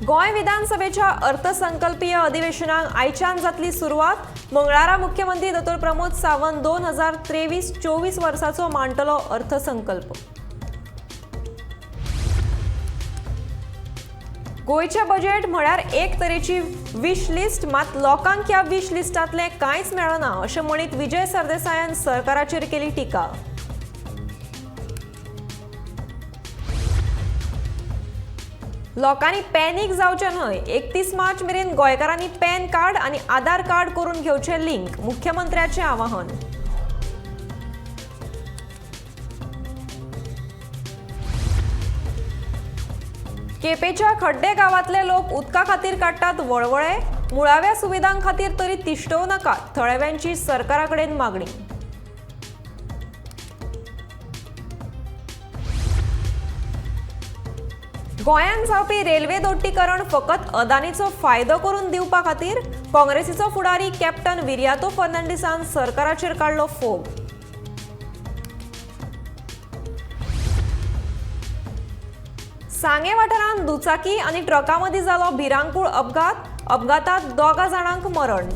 गोंय विधानसभेच्या अर्थसंकल्पीय अधिवेशनाक आयच्यान जातली सुरवात. मंगळारा मुख्यमंत्री दोतोर प्रमोद सावंत 2023-24 वर्साचो मांडटलो अर्थसंकल्प. गोंयचें बजेट म्हळ्यार एक तरेची विश लिस्ट, मात लोकांक ह्या विश लिस्टांतलें कांयच मेळना अशें म्हणीत विजय सरदेसायान सरकाराचेर केली टिका. लोकांनी पॅनीक जावचें न्हय. 31 मार्च मेरेन गोंयकारांनी पॅन कार्ड आनी आधार कार्ड करून घेवचें लिंक, मुख्यमंत्र्याचें आवाहन. केपेच्या खड्डे गांवांतले लोक उदका खातीर काडटात वळवळे, मुळाव्या सुविधां खातीर तरी तिश्टोवं नाकात, थळाव्यांची सरकारा कडेन मागणी. गोंयांत जावपी रेल्वे दोट्टीकरण फकत अदानीचो फायदो करून दिवपा खातीर, काँग्रेसीचो फुडारी कॅप्टन विरियातो फर्नांडीसान सरकाराचेर काडलो फोग. सांगे वाठारांत दुचाकी आनी ट्रका मदीं जालो भिरांकूळ अपघात. अपघातांत 2 जाणांक मरण.